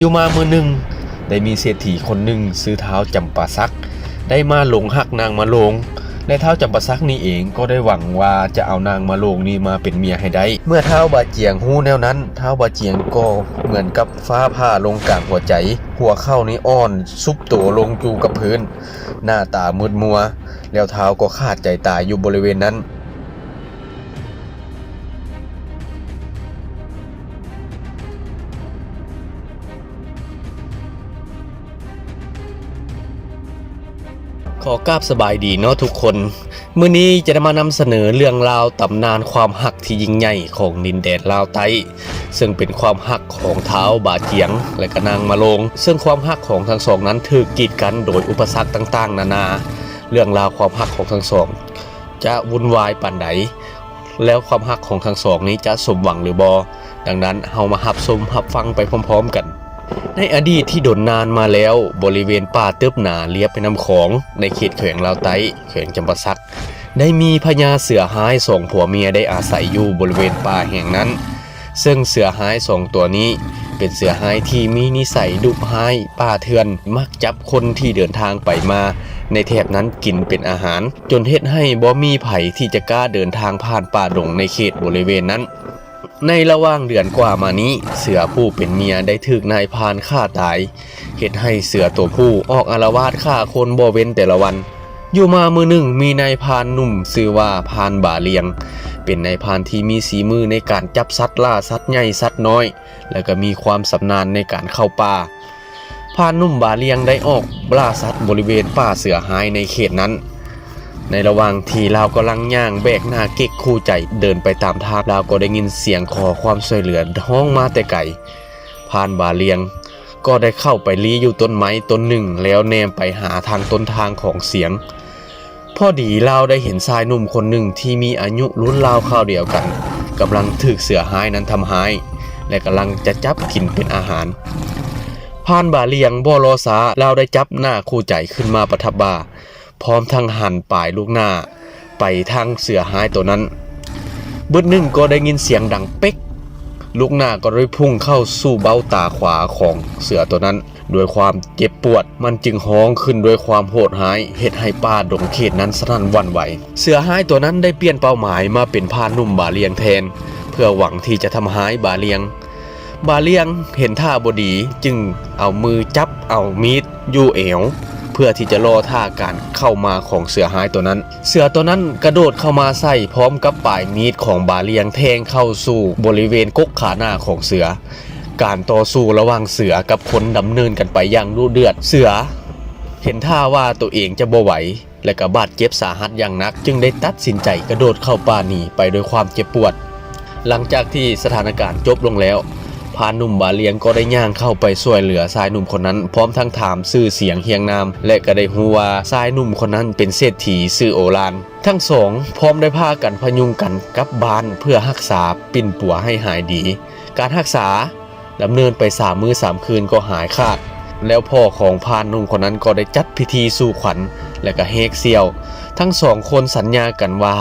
ຢູ່ມາມື້ໜຶ່ງ ໄດ້ມີເສດຖີຄົນໜຶ່ງຊື່ທ້າວຈຳປາສັກ ໄດ້ມາຫຼົງຮັກນາງມະໂລງ ແລະ ທ້າວຈຳປາສັກນີ້ເອງກໍໄດ້ຫວັງວ່າຈະເອົານາງມະໂລງນີ້ມາເປັນເມຍໃຫ້ໄດ້. ເມື່ອທ້າວບາຈຽງຮູ້ແນວນັ້ນ ທ້າວບາຈຽງກໍເໝືອນກັບຟ້າຜ່າລົງກາງຫົວໃຈ, ຫົວເຂົ່ານີ້ອ່ອນຊຸບໂຕລົງຢູ່ກັບພື້ນ, ໜ້າຕາມືດມົວ, ແລ້ວທ້າວກໍຂາດໃຈຕາຍຢູ່ບໍລິເວນນັ້ນ. ຂໍກາບສະບາຍດີເນາະທຸກຄົນ. ມື້ນີ້ຈະໄດ້ມານຳສະເໜີເລື່ອງລາວຕຳນານຄວາມຮັກທີ່ຍິ່ງໃຫຍ່ຂອງດິນແດນລາວໃຕ້, ເຊິ່ງເປັນຄວາມຮັກຂອງທ້າວບາຈຽງ ແລະ ກະນາງມະໂລງ, ເຊິ່ງຄວາມຮັກຂອງທັງສອງນັ້ນຖືກກີດກັນໂດຍອຸປະສັກຕ່າງໆນານາ. ເລື່ອງລາວຄວາມຮັກຂອງທັງສອງ ຈະວຸ່ນວາຍປານໃດ ແລ້ວຄວາມຮັກຂອງທັງສອງນີ້ຈະສົມຫວັງຫຼືບໍ່? ດັ່ງນັ້ນ ເຮົາມາຮັບຊົມຮັບຟັງໄປພ້ອມໆກັນ. ໃນອະດີດທີ່ດົນນານມາແລ້ວ, ບໍລິເວນປ່າເຕີບໜາລຽບແມ່ນ້ຳຂອງ ໃນເຂດແຂວງລາວໃຕ້, ແຂວງຈຳປາສັກ, ໄດ້ມີພະຍາເສືອຮ້າຍສອງຜົວເມຍໄດ້ອາໄສຢູ່ບໍລິເວນປ່າແຫ່ງນັ້ນ. ເຊິ່ງເສືອຮ້າຍສອງຕົວນີ້ ເປັນເສືອຮ້າຍທີ່ມີນິໄສດຸຮ້າຍ, ປ່າເຖື່ອນ, ມັກຈັບຄົນທີ່ເດີນທາງໄປມາໃນແຖບນັ້ນກິນເປັນອາຫານ, ຈົນເຮັດໃຫ້ບໍ່ມີໃຜທີ່ຈະກ້າເດີນທາງຜ່ານປ່າດົງໃນເຂດບໍລິເວນນັ້ນ. ໃນລະຫວ່າງເດືອນກວ່າມານີ້, ເສືອຜູ້ເປັນເມຍໄດ້ຖືກນາຍພານຂ້າຕາຍ, ເຮັດໃຫ້ເສືອຕົວຜູ້ອອກອາລະວາດຂ້າຄົນບໍ່ເວັ້ນແຕ່ລະວັນ. ຢູ່ມາມື້ໜຶ່ງ, ມີນາຍພານໜຸ່ມຊື່ວ່າພານບາລຽງ, ເປັນນາຍພານທີ່ມີສີມືໃນການຈັບສັດ, ລ່າສັດໃຫຍ່ສັດນ້ອຍ, ແລະ ກໍມີຄວາມຊຳນານໃນການເຂົ້າປ່າ. ພານໜຸ່ມບາລຽງໄດ້ອອກລ່າສັດບໍລິເວນປ່າເສືອຮ້າຍໃນເຂດນັ້ນ. ໃນລະຫວ່າງທີ່ລາວກຳລັງຍ່າງແບກໜ້າເກັກຄູ່ໃຈເດີນໄປຕາມທາງ, ລາວກໍໄດ້ຍິນສຽງຂໍຄວາມຊ່ວຍເຫຼືອຮ້ອງມາແຕ່ໄກ. ພານບາລຽງກໍໄດ້ເຂົ້າໄປລີ້ຢູ່ຕົ້ນໄມ້ຕົ້ນໜຶ່ງ ແລ້ວແນມໄປຫາທາງຕົ້ນທາງຂອງສຽງ. ພໍດີລາວໄດ້ເຫັນຊາຍໜຸ່ມຄົນໜຶ່ງທີ່ມີອາຍຸລຸ້ນລາວຄາວດຽວກັນ ກຳລັງຖືກເສືອຮ້າຍນັ້ນທຳຮ້າຍ ແລະ ກຳລັງຈະຈັບກິນເປັນອາຫານ. ພານບາລຽງບໍ່ລໍຊ້າ, ລາວໄດ້ຈັບໜ້າຄູ່ໃຈຂຶ້ນມາປະທັບບ່າ, ພ້ອມທັງຫັນປາຍລູກໜ້າໄປທາງເສືອຮ້າຍໂຕນັ້ນ. ບຶດໜຶ່ງກໍໄດ້ຍິນສຽງດັງເປັກ, ລູກໜ້າກໍໄດ້ພຸ່ງເຂົ້າສູ່ເບົ້າຕາຂວາຂອງເສືອໂຕນັ້ນ. ດ້ວຍຄວາມເຈັບປວດ, ມັນຈຶ່ງຮ້ອງຂຶ້ນດ້ວຍຄວາມໂຫດຮ້າຍ, ເຮັດໃຫ້ປ່າດົງເຂດນັ້ນສະໜັ່ນຫວັ່ນໄຫວ. ເສືອຮ້າຍຕົວນັ້ນໄດ້ປ່ຽນເປົ້າໝາຍມາເປັນພານໜຸ່ມບາລຽງແທນ, ເພື່ອຫວັງທີ່ຈະທຳຮ້າຍບາລຽງ. ບາລຽງເຫັນທ່າບໍ່ດີ, ຈຶ່ງເອົາມືຈັບເອົາມີດຢູ່ແອວ, ເພື່ອທີ່ຈະລໍຖ້າການເຂົ້າມາຂອງເສືອຮ້າຍຕົວນັ້ນ. ເສືອຕົວນັ້ນກະໂດດເຂົ້າມາໃສ່ ພ້ອມກັບປາຍມີດຂອງບາລຽງແທງເຂົ້າສູ່ບໍລິເວນກົກຂາໜ້າຂອງເສືອ. ການຕໍ່ສູ້ລະຫວ່າງເສືອກັບຄົນດຳເນີນກັນໄປຢ່າງດຸເດືອດ. ເສືອເຫັນທ່າວ່າຕົວເອງຈະບໍ່ໄຫວ ແລະ ກະບາດເຈັບສາຫັດຢ່າງໜັກ, ຈຶ່ງໄດ້ຕັດສິນໃຈກະໂດດເຂົ້າປ່າໜີໄປດ້ວຍຄວາມເຈັບປວດ. ຫຼັງຈາກທີ່ສະຖານະການຈົບລົງແລ້ວ, ພານໜຸ່ມບາລຽງກໍໄດ້ຍ່າງເຂົ້າໄປຊ່ວຍເຫຼືອຊາຍໜຸ່ມຄົນນັ້ນ, ພ້ອມທັງຖາມຊື່ສຽງຮຽງນາມ, ແລະ ກະໄດ້ຮູ້ວ່າຊາຍໜຸ່ມຄົນນັ້ນເປັນເສດຖີຊື່ໂອລານ. ທັງສອງພ້ອມໄດ້ພາກັນພະຍຸງກັນກັບບ້ານເພື່ອຮັກສາປິ່ນປົວໃຫ້ຫາຍດີ. ການຮັກສາດຳເນີນໄປສາມມື້ສາມຄືນກໍຫາຍຂາດ, ແລ້ວພໍ່ຂອງພານໜຸ່ມຄົນນັ້ນກໍໄດ້ຈັດພິທີສູ່ຂວັນ ແລະ ກະແຫກສ່ຽວ. ທັງສອງຄົນສັນຍາກັນວ່າ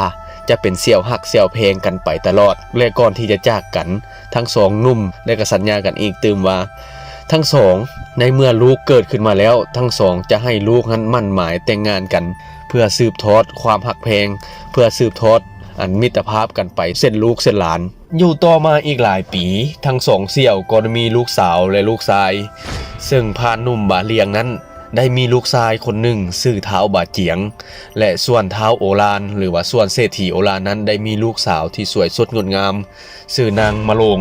ຈະເປັນສ່ຽວຮັກສ່ຽວແພງກັນໄປຕະຫຼອດ, ແລະ ກ່ອນທີ່ຈະຈາກກັນ, ທັງສອງໜຸ່ມໄດ້ກະສັນຍາກັນອີກຕື່ມວ່າ ທັງສອງ, ໃນເມື່ອລູກເກີດຂຶ້ນມາແລ້ວ, ທັງສອງຈະໃຫ້ລູກຫັ້ນໝັ້ນໝາຍແຕ່ງງານກັນ ເພື່ອສືບທອດຄວາມຮັກແພງ, ເພື່ອສືບທອດອັນມິດຕະພາບກັນໄປເຊັ່ນລູກເຊັ່ນຫຼານ. ຢູ່ຕໍ່ມາອີກຫຼາຍປີ, ທັງສອງສ່ຽວກໍໄດ້ມີລູກສາວ ແລະ ລູກຊາຍ, ເຊິ່ງພານໜຸ່ມບາລຽງນັ້ນໄດ້ມີລູກຊາຍຄົນໜຶ່ງຊື່ທ້າວບາຈຽງ ແລະ ສ່ວນທ້າວໂອລານ ຫຼືວ່າສ່ວນເສດຖີໂອລານນັ້ນໄດ້ມີລູກສາວທີ່ສວຍສົດງົດງາມ ຊື່ນາງມະໂລງ.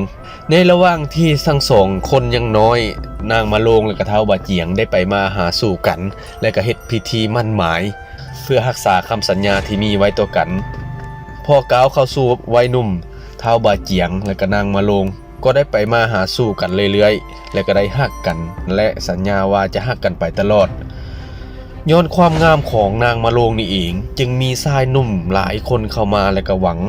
ໃນລະຫວ່າງທີ່ທັງສອງຄົນຍັງນ້ອຍ, ນາງມະໂລງ ແລະ ກະທ້າວບາຈຽງໄດ້ໄປມາຫາສູ່ກັນ ແລະ ກະເຮັດພິທີໝັ້ນໝາຍ ເພື່ອຮັກສາຄຳສັນຍາທີ່ມີໄວ້ຕໍ່ກັນ. ພໍກ້າວເຂົ້າສູ່ໄວໜຸ່ມ, ທ້າວບາຈຽງ ແລະ ກະນາງມະໂລງ ກໍໄດ້ໄປມາຫາສູ່ກັນເລື້ອຍໆ ແລະ ກໍໄດ້ຮັກກັນ ແລະ ສັນຍາວ່າຈະຮັກກັນໄປຕະຫຼອດ. ຍ້ອນຄວາມງາມຂອງນາງມະໂລງນີ້ເອງ, ຈຶ່ງມີຊາຍໜຸ່ມຫຼາຍຄົນເຂົ້າມາ ແລະ ກໍຫວັງ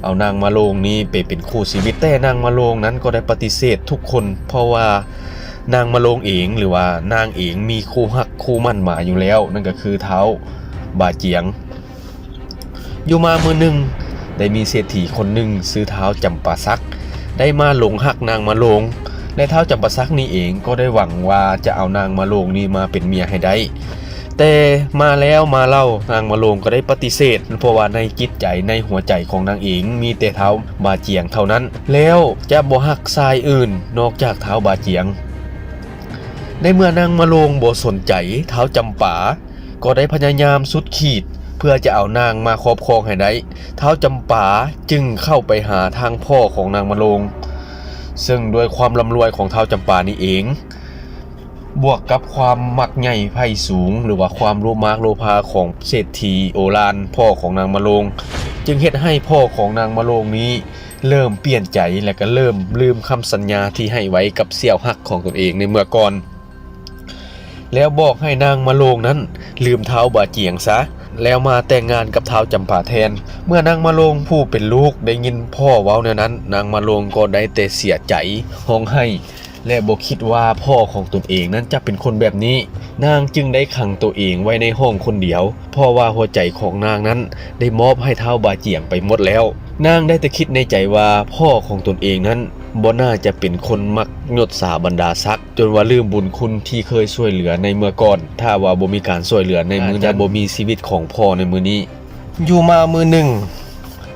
ເອົານາງມະໂລງນີ້ໄປເປັນຄູ່ຊີວິດ. ແຕ່ນາງມະໂລງນັ້ນກໍໄດ້ປະຕິເສດທຸກຄົນ, ເພາະວ່ານາງມະໂລງເອງ ຫຼືວ່ານາງເອງມີຄູ່ຮັກຄູ່ໝັ້ນມາຢູ່ແລ້ວ, ນັ້ນກໍຄືທ້າວບາຈຽງ. ຢູ່ມາມື້ໜຶ່ງ, ໄດ້ມີເສດຖີຄົນໜຶ່ງຊື່ທ້າວຈຳປາສັກ ໄດ້ມາຫຼົງຮັກນາງມະໂລງ, ແລະ ທ້າວຈຳປາສັກນີ້ເອງກໍໄດ້ຫວັງວ່າຈະເອົານາງມະໂລງນີ້ມາເປັນເມຍໃຫ້ໄດ້. ແຕ່ມາແລ້ວມາເລົ່າ ນາງມະໂລງກໍໄດ້ປະຕິເສດ, ເພາະວ່າໃນຈິດໃຈໃນຫົວໃຈຂອງນາງເອງມີແຕ່ທ້າວບາຈຽງເທົ່ານັ້ນ, ແລ້ວຈະບໍ່ຮັກຊາຍອື່ນນອກຈາກທ້າວບາຈຽງ. ໃນເມື່ອນາງມະໂລງບໍ່ສົນໃຈ, ທ້າວຈຳປາກໍໄດ້ພະຍາຍາມສຸດຂີດເພື່ອຈະເອົານາງມາຄອບຄອງໃຫ້ໄດ້. ທ້າວຈຳປາຈຶ່ງເຂົ້າໄປຫາທາງພໍ່ຂອງນາງມະໂລງ, ເຊິ່ງດ້ວຍຄວາມລ່ຳລວຍຂອງທ້າວຈຳປານີ້ເອງ ບວກກັບຄວາມມັກໃຫຍ່ໃຝ່ສູງ ຫຼືວ່າຄວາມໂລພມາກໂລພາຂອງເສດຖີໂອລານ ພໍ່ຂອງນາງມະໂລງ ຈຶ່ງເຮັດໃຫ້ພໍ່ຂອງນາງມະໂລງນີ້ເລີ່ມປ່ຽນໃຈ ແລະ ກໍເລີ່ມລືມຄຳສັນຍາທີ່ໃຫ້ໄວ້ກັບສ່ຽວຮັກຂອງຕົນເອງໃນເມື່ອກ່ອນ ແລ້ວບອກໃຫ້ນາງມະໂລງນັ້ນລືມທ້າວບາຈຽງຊະ ແລ້ວມາແຕ່ງງານກັບທ້າວຈຳປາແທນ. ເມື່ອນາງມະໂລງຜູ້ເປັນລູກໄດ້ຍິນພໍ່ເວົ້າແນວນັ້ນ, ນາງມະໂລງກໍໄດ້ແຕ່ເສຍໃຈ, ຮ້ອງໄຫ້ ແລະ ບໍ່ຄິດວ່າພໍ່ຂອງຕົນເອງນັ້ນຈະເປັນຄົນແບບນີ້. ນາງຈຶ່ງໄດ້ຂັງຕົວເອງໄວ້ໃນຫ້ອງຄົນດຽວ, ເພາະວ່າຫົວໃຈຂອງນາງນັ້ນໄດ້ມອບໃຫ້ທ້າວບາຈຽງໄປໝົດແລ້ວ. ນາງໄດ້ແຕ່ຄິດໃນໃຈວ່າພໍ່ຂອງຕົນເອງນັ້ນບໍ່ໜ້າຈະເປັນຄົນມັກຍົດສາບັນດາສັກ, ຈົນວ່າລືມບຸນຄຸນທີ່ເຄີຍຊ່ວຍເຫຼືອໃນເມື່ອກ່ອນ. ຖ້າວ່າບໍ່ມີການຊ່ວຍເຫຼືອໃນມື້ນັ້ນ, ອາດຈະບໍ່ມີຊີວິດຂອງພໍ່ໃນມື້ນີ້. ຢູ່ມາມື້ໜຶ່ງ,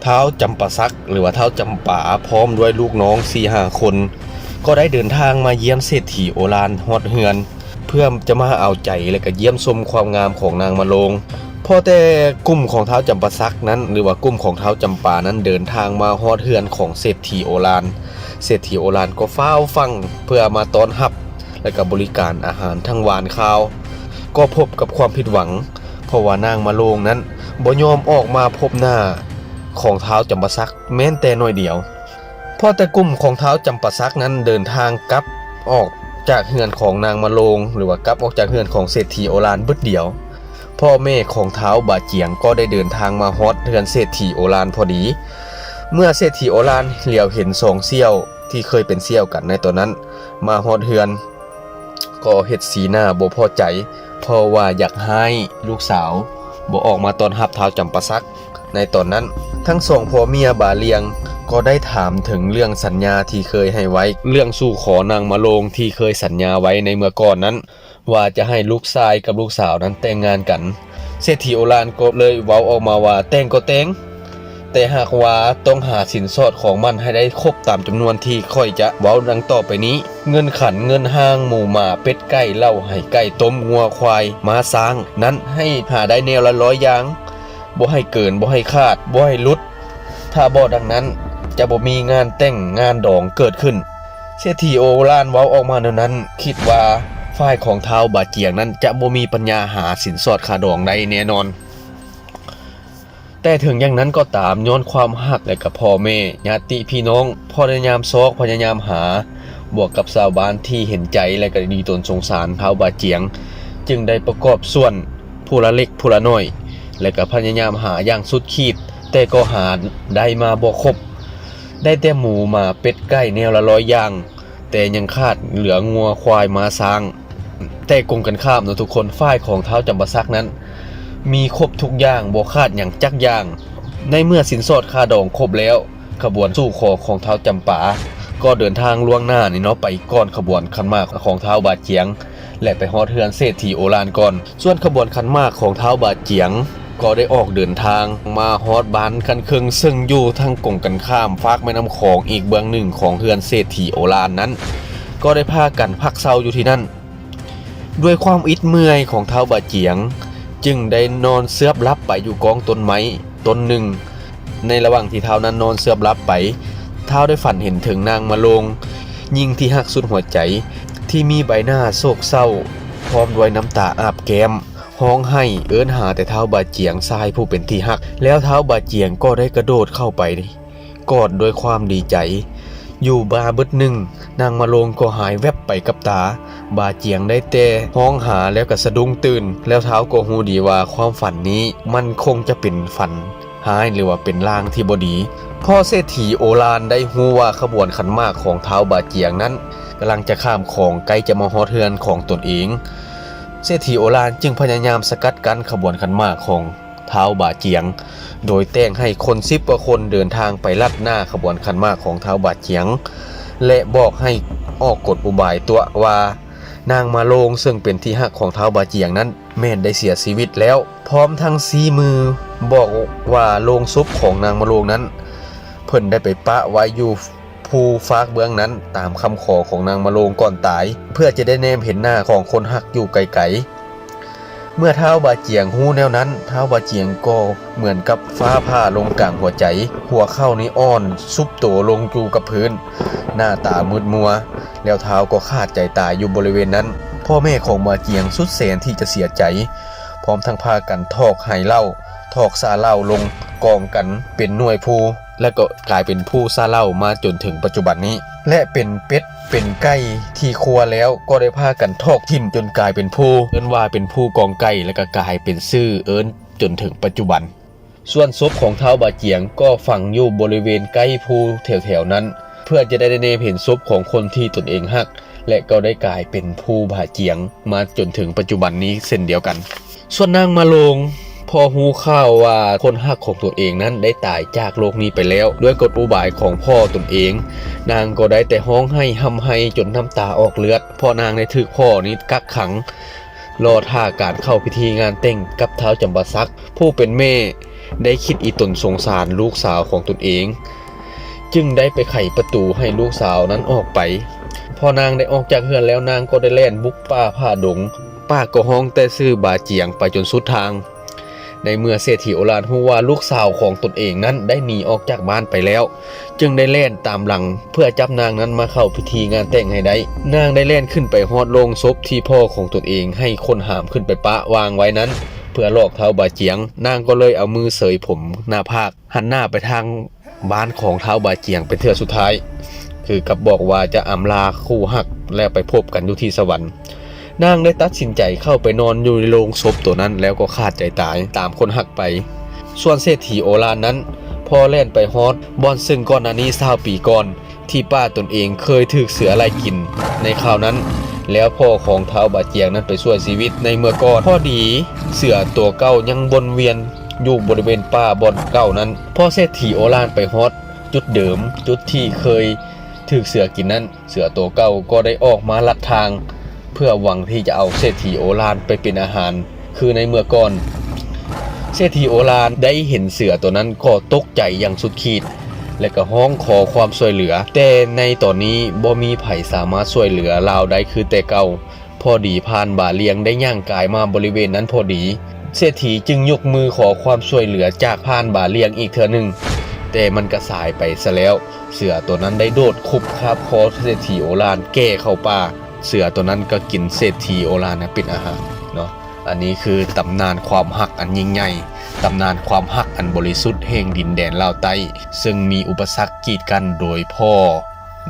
ທ້າວຈຳປາສັກ ຫຼືວ່າທ້າວຈຳປາ ພ້ອມດ້ວຍລູກນ້ອງສີ່ຫ້າຄົນ ກໍໄດ້ເດີນທາງມາຢ້ຽມເສດຖີໂອລານຮອດເຮືອນ ເພື່ອຈະມາເອົາໃຈ ແລະ ກໍຢ້ຽມຊົມຄວາມງາມຂອງນາງມະໂລງ. ພໍແຕ່ກຸ່ມຂອງທ້າວຈຳປາສັກນັ້ນ ຫຼືວ່າກຸ່ມຂອງທ້າວຈຳປານັ້ນເດີນທາງມາຮອດເຮືອນຂອງເສດຖີໂອລານ, ເສດຖີໂອລານກໍຟ້າວຟັ່ງເພື່ອມາຕ້ອນຮັບ ແລະ ກໍບໍລິການອາຫານທັງຫວານຄາວ, ກໍພົບກັບຄວາມຜິດຫວັງ ເພາະວ່ານາງມະໂລງນັ້ນບໍ່ຍອມອອກມາພົບໜ້າຂອງທ້າວຈຳປາສັກແມ້ນແຕ່ໜ້ອຍດຽວ. ພໍແຕ່ກຸ່ມຂອງທ້າວຈຳປາສັກນັ້ນເດີນທາງກັບອອກຈາກເຮືອນຂອງນາງມະໂລງ ຫຼືວ່າກັບອອກຈາກເຮືອນຂອງເສດຖີໂອລານບຶດດຽວ, ພໍ່ແມ່ຂອງທ້າວບາຈຽງກໍໄດ້ເດີນທາງມາຮອດເຮືອນເສດຖີໂອລານພໍດີ. ເມື່ອເສດຖີໂອລານຫຼຽວເຫັນສອງສ່ຽວທີ່ເຄີຍເປັນສ່ຽວກັນໃນຕອນນັ້ນມາຮອດເຮືອນ, ກໍເຮັດສີໜ້າບໍ່ພໍໃຈ ເພາະວ່າຢາກຮ້າຍລູກສາວບໍ່ອອກມາຕ້ອນຮັບທ້າວຈຳປາສັກໃນຕອນນັ້ນ. ທັງສອງຜົວເມຍບາຫຼຽງກໍໄດ້ຖາມເຖິງເລື່ອງສັນຍາທີ່ເຄີຍໃຫ້ໄວ້ ເລື່ອງສູ່ຂໍນາງມະໂລງທີ່ເຄີຍສັນຍາໄວ້ໃນເມື່ອກ່ອນນັ້ນ ວ່າຈະໃຫ້ລູກຊາຍກັບລູກສາວນັ້ນແຕ່ງງານກັນ. ເສດຖີໂອລານກໍເລີຍເວົ້າອອກມາວ່າ ແຕ່ງກໍແຕ່ງ, ແຕ່ຫາກວ່າຕ້ອງຫາສິນສອດຂອງໝັ້ນໃຫ້ໄດ້ຄົບຕາມຈຳນວນທີ່ຂ້ອຍຈະເວົ້າດັ່ງຕໍ່ໄປນີ້. ເງິນຂັນ ເງິນຫ້າງ ໝູໝາ ເປັດໄກ່ ເຫຼົ້າໄຫ ໄກ່ຕົ້ມ ງົວຄວາຍ ມ້າຊ້າງ ນັ້ນໃຫ້ຫາໄດ້ແນວລະຮ້ອຍຢ່າງ, ບໍ່ໃຫ້ເກີນ ບໍ່ໃຫ້ຂາດ ບໍ່ໃຫ້ຫຼຸດ. ຖ້າບໍ່ດັ່ງນັ້ນ ຈະບໍ່ມີງານແຕ່ງງານດອງເກີດຂຶ້ນ. ເສດຖີໂອລານເວົ້າອອກມາແນວນັ້ນ, ຄິດວ່າຝ່າຍຂອງທ້າວບາຈຽງນັ້ນຈະບໍ່ມີປັນຍາຫາສິນສອດຄ່າດອງໄດ້ແນ່ນອນ. ແຕ່ເຖິງຢ່າງນັ້ນກໍຕາມ, ຍ້ອນຄວາມຮັກ ແລະ ກະພໍ່ແມ່, ຍາດຕິພີ່ນ້ອງ ພະຍາຍາມຊອກ ພະຍາຍາມຫາ, ບວກກັບຊາວບ້ານທີ່ເຫັນໃຈ ແລະ ກະດີຕົນສົງສານທ້າວບາຈຽງ, ຈຶ່ງໄດ້ປະກອບສ່ວນຜູ້ລະເລັກຜູ້ລະໜ້ອຍ ແລະ ກະພະຍາຍາມຫາຢ່າງສຸດຂີດ, ແຕ່ກໍຫາໄດ້ມາບໍ່ຄົບ, ໄດ້ແຕ່ໝູ ໝາ ເປັດ ໄກ່ ແນວລະຮ້ອຍຢ່າງ, ແຕ່ຍັງຂາດເຫຼືອງົວຄວາຍມ້າຊ້າງ. ແຕ່ກົງກັນຂ້າມເນາະທຸກຄົນ, ຝ່າຍຂອງທ້າວຈຳປາສັກນັ້ນ ມີຄົບທຸກຢ່າງ, ບໍ່ຂາດຫຍັງຈັກຢ່າງ. ໃນເມື່ອສິນສອດຄ່າດອງຄົບແລ້ວ, ຂະບວນສູ່ຂໍຂອງທ້າວຈຳປາ ກໍເດີນທາງລ່ວງໜ້ານີ້ເນາະ ໄປກ່ອນຂະບວນຂັນໝາກຂອງທ້າວບາຈຽງ ແລະ ໄປຮອດເຮືອນເສດຖີໂອລານກ່ອນ. ສ່ວນຂະບວນຂັນໝາກຂອງທ້າວບາຈຽງ ກໍໄດ້ອອກເດີນທາງມາຮອດບ້ານຂັ້ນເຄິ່ງ ເຊິ່ງຢູ່ທາງກົງກັນຂ້າມຟາກແມ່ນ້ຳຂອງອີກເບື້ອງໜຶ່ງຂອງເຮືອນເສດຖີໂອລານນັ້ນ ກໍໄດ້ພາກັນພັກເຊົາຢູ່ທີ່ນັ້ນ. ດ້ວຍຄວາມອິດເມື່ອຍຂອງທ້າວບາຈຽງ ຈຶ່ງໄດ້ນອນເຊືອບຫຼັບໄປຢູ່ກ້ອງຕົ້ນໄມ້ຕົ້ນໜຶ່ງ. ໃນລະຫວ່າງທີ່ທ້າວນັ້ນນອນເຊືອບຫຼັບໄປ, ທ້າວໄດ້ຝັນເຫັນເຖິງນາງມະໂລງ, ຍິງທີ່ຮັກສຸດຫົວໃຈ, ທີ່ມີໃບໜ້າໂສກເສົ້າ ພ້ອມດ້ວຍນ້ຳຕາອາບແກ້ມ, ຮ້ອງໄຫ້ເອີ້ນຫາແຕ່ທ້າວບາຈຽງ ຊາຍຜູ້ເປັນທີ່ຮັກ. ແລ້ວທ້າວບາຈຽງກໍໄດ້ກະໂດດເຂົ້າໄປ ກອດດ້ວຍຄວາມດີໃຈ. ຢູ່ມາບຶດໜຶ່ງ, ນາງມະໂລງກໍຫາຍແວັບໄປກັບຕາ. ບາຈຽງໄດ້ແຕ່ຮ້ອງຫາແລ້ວກໍສະດຸ້ງຕື່ນ, ແລ້ວທ້າວກໍຮູ້ດີວ່າຄວາມຝັນນີ້ມັນຄົງຈະເປັນຝັນຮ້າຍ ຫຼືວ່າເປັນລ່າງທີ່ບໍ່ດີ. ພໍເສດຖີໂອລານໄດ້ຮູ້ວ່າຂະບວນຂັນໝາກຂອງທ້າວບາຈຽງນັ້ນກຳລັງຈະຂ້າມຂອງ ໃກ້ຈະມາຮອດເຮືອນຂອງຕົນເອງ, ເສດຖີໂອລານຈຶ່ງພະຍາຍາມສະກັດກັ້ນຂະບວນຂັນໝາກຂອງ ທ້າວບາຈຽງ, ໂດຍແຕ່ງໃຫ້ຄົນສິບກວ່າຄົນເດີນທາງໄປລັດໜ້າຂະບວນຂັນໝາກຂອງທ້າວບາຈຽງ. ແລະ ບອກໃຫ້ອອກກົນອຸບາຍຕົວະວ່າ ນາງມະໂລງ ເຊິ່ງເປັນທີ່ຮັກຂອງທ້າວບາຈຽງນັ້ນ ແມ່ນໄດ້ເສຍຊີວິດແລ້ວ, ພ້ອມທັງຊີ້ມືບອກວ່າໂລງສົບຂອງນາງມະໂລງນັ້ນ ເພິ່ນໄດ້ໄປປະໄວ້ຢູ່ພູຟາກເບື້ອງນັ້ນ ຕາມຄຳຂໍຂອງນາງມະໂລງກ່ອນຕາຍ ເພື່ອຈະໄດ້ແນມເຫັນໜ້າຂອງຄົນຮັກຢູ່ໄກໆ. ເມື່ອທ້າວບາຈຽງຮູ້ແນວນັ້ນ, ທ້າວບາຈຽງກໍເໝືອນກັບຟ້າຜ່າລົງກາງຫົວໃຈ, ຫົວເຂົ່ານີ້ອ່ອນຊຸບໂຕລົງຢູ່ກັບພື້ນ, ໜ້າຕາມືດມົວ, ແລ້ວທ້າວກໍຂາດໃຈຕາຍຢູ່ບໍລິເວນນັ້ນ. ພໍ່ແມ່ຂອງບາຈຽງສຸດແສນທີ່ຈະເສຍໃຈ, ພ້ອມທັງພາກັນຖອກໄຫເຫຼົ້າ, ຖອກຊາເຫຼົ້າລົງກອງກັນເປັນໜ່ວຍພູ ແລະ ກໍກາຍເປັນພູຊາເຫຼົ້າມາຈົນເຖິງປັດຈຸບັນນີ້ ແລະ ເປັນເປັດເປັນໄກ່ທີ່ຄົວແລ້ວ ກໍໄດ້ພາກັນຖອກຖິ້ມຈົນກາຍເປັນພູ ເອີ້ນວ່າເປັນພູກອງໄກ່ ແລະ ກໍກາຍເປັນຊື່ເອີ້ນຈົນເຖິງປັດຈຸບັນ. ສ່ວນສົບຂອງທ້າວບາຈຽງກໍຝັງຢູ່ບໍລິເວນໃກ້ພູແຖວໆນັ້ນ ເພື່ອຈະໄດ້ແນມເຫັນສົບຂອງຄົນທີ່ຕົນເອງຮັກ ແລະ ກໍໄດ້ກາຍເປັນພູບາຈຽງມາຈົນເຖິງປັດຈຸບັນນີ້ເຊັ່ນດຽວກັນ. ສ່ວນນາງມະໂລງ ພໍຮູ້ຂ່າວວ່າຄົນຮັກຂອງຕົນເອງນັ້ນໄດ້ຕາຍຈາກໂລກນີ້ໄປແລ້ວ ດ້ວຍກົນອຸບາຍຂອງພໍ່ຕົນເອງ, ນາງກໍໄດ້ແຕ່ຮ້ອງໄຫ້ຮ່ຳໄຫ້ຈົນນ້ຳຕາອອກເລືອດ ເພາະນາງໄດ້ຖືກພໍ່ນີ້ກັກຂັງ ລໍຖ້າການເຂົ້າພິທີງານແຕ່ງກັບທ້າວຈຳປາສັກ. ຜູ້ເປັນແມ່ໄດ້ຄິດອີ່ຕົນສົງສານລູກສາວຂອງຕົນເອງ ຈຶ່ງໄດ້ໄປໄຂປະຕູໃຫ້ລູກສາວນັ້ນອອກໄປ. ພໍນາງໄດ້ອອກຈາກເຮືອນແລ້ວ, ນາງກໍໄດ້ແລ່ນບຸກປ່າຜ່າດົງ, ປາກກໍຮ້ອງແຕ່ຊື່ບາຈຽງໄປຈົນສຸດທາງ. ໃນເມື່ອເສດຖີໂອລານຮູ້ວ່າລູກສາວຂອງຕົນເອງນັ້ນໄດ້ໜີອອກຈາກບ້ານໄປແລ້ວ, ຈຶ່ງໄດ້ແລ່ນຕາມຫຼັງເພື່ອຈັບນາງນັ້ນມາເຂົ້າພິທີງານແຕ່ງໃຫ້ໄດ້. ນາງໄດ້ແລ່ນຂຶ້ນໄປຮອດໂລງສົບທີ່ພໍ່ຂອງຕົນເອງໃຫ້ຄົນຫາມຂຶ້ນໄປປະວາງໄວ້ນັ້ນ ເພື່ອຫຼອກທ້າວບາຈຽງ. ນາງກໍເລີຍເອົາມືເສີຍຜົມໜ້າຜາກ, ຫັນໜ້າໄປທາງບ້ານຂອງທ້າວບາຈຽງເປັນເທື່ອສຸດທ້າຍ, ຄືກັບບອກວ່າຈະອຳລາຄູ່ຮັກ ແລ້ວໄປພົບກັນຢູ່ທີ່ສະຫວັນ. ນາງໄດ້ຕັດສິນໃຈເຂົ້າໄປນອນຢູ່ໃນໂລງສົບໂຕນັ້ນ ແລ້ວກໍຂາດໃຈຕາຍຕາມຄົນຮັກໄປ. ສ່ວນເສດຖີໂອລານນັ້ນ ພໍແລ່ນໄປຮອດບ່ອນເຊິ່ງກ່ອນໜ້ານີ້ຊາວປີກ່ອນ ທີ່ປ້າຕົນເອງເຄີຍຖືກເສືອໄລ່ກິນໃນຄາວນັ້ນ, ແລ້ວພໍ່ຂອງທ້າວບາຈຽງນັ້ນໄປຊ່ວຍຊີວິດໃນເມື່ອກ່ອນ. ພໍດີເສືອຕົວເກົ່າຍັງວົນວຽນຢູ່ບໍລິເວນປ່າບ່ອນເກົ່ານັ້ນ. ພໍເສດຖີໂອລານໄປຮອດຈຸດເດີມ, ຈຸດທີ່ເຄີຍຖືກເສືອກິນນັ້ນ, ເສືອໂຕເກົ່າກໍໄດ້ອອກມາລັດທາງ ເພື່ອຫວັງທີ່ຈະເອົາເສດຖີໂອລານໄປເປັນອາຫານຄືໃນເມື່ອກ່ອນ. ເສດຖີໂອລານໄດ້ເຫັນເສືອໂຕນັ້ນກໍຕົກໃຈຢ່າງສຸດຂີດ ແລະ ກໍຮ້ອງຂໍຄວາມຊ່ວຍເຫຼືອ, ແຕ່ໃນຕອນນີ້ບໍ່ມີໃຜສາມາດຊ່ວຍເຫຼືອລາວໄດ້ຄືແຕ່ເກົ່າ. ພໍດີພານບາລ້ຽງໄດ້ຍ່າງກາຍມາບໍລິເວນນັ້ນພໍດີ, ເສດຖີຈຶ່ງຍົກມືຂໍຄວາມຊ່ວຍເຫຼືອຈາກພານບາລ້ຽງອີກເທື່ອໜຶ່ງ, ແຕ່ມັນກະສາຍໄປຊະແລ້ວ. ເສືອໂຕນັ້ນໄດ້ໂດດຄຸບຄາບຄໍເສດຖີໂອລານແກ່ເຂົ້າປ່າ. ເສືອໂຕນັ້ນກໍກິນເສດຖີໂອລານເປັນອາຫານເນາະ. ອັນນີ້ຄືຕຳນານຄວາມຮັກອັນຍິ່ງໃຫຍ່, ຕຳນານຄວາມຮັກອັນບໍລິສຸດແຫ່ງດິນແດນລາວໃຕ້, ເຊິ່ງມີອຸປະສັກກີດກັ້ນໂດຍພໍ່,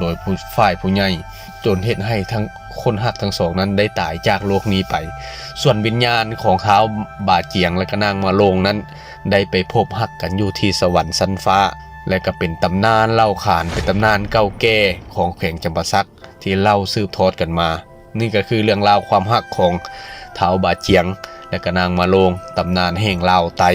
ໂດຍຜູ້, ຝ່າຍຜູ້ໃຫຍ່, ຈົນເຮັດໃຫ້ທັງຄົນຮັກທັງສອງນັ້ນໄດ້ຕາຍຈາກໂລກນີ້ໄປ. ສ່ວນວິນຍານຂອງທ້າວບາຈຽງ ແລະ ກະນາງມະໂລງນັ້ນ ໄດ້ໄປພົບຮັກກັນຢູ່ທີ່ສະຫວັນຊັ້ນຟ້າ ແລະ ກໍເປັນຕຳນານເລົ່າຂານ, ເປັນຕຳນານເກົ່າແກ່ຂອງແຂວງຈຳປາສັກ ທີ່ເລົ່າສືບທອດກັນມາ. ນີ້ກໍຄືເລື່ອງລາວຄວາມຮັກຂອງທ້າວບາຈຽງ ແລະ ກະນາງມະໂລງ, ຕຳນານແຫ່ງລາວໃຕ້.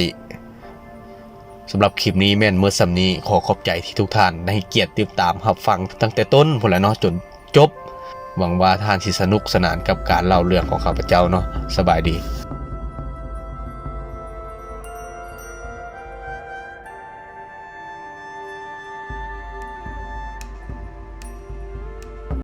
ສຳລັບຄລິບນີ້ແມ່ນໝົດສ່ຳນີ້. ຂໍຂອບໃຈທີ່ທຸກທ່ານໃຫ້ກຽດຕິດຕາມຮັບຟັງຕັ້ງແຕ່ຕົ້ນພຸ້ນແຫຼະເນາະ ຈົນຈົບ. ຫວັງວ່າທ່ານຊິສະໜຸກສະໜານກັບການເລົ່າເລື່ອງຂອງຂ້າພະເຈົ້າເນາະ. ສະບາຍດີ.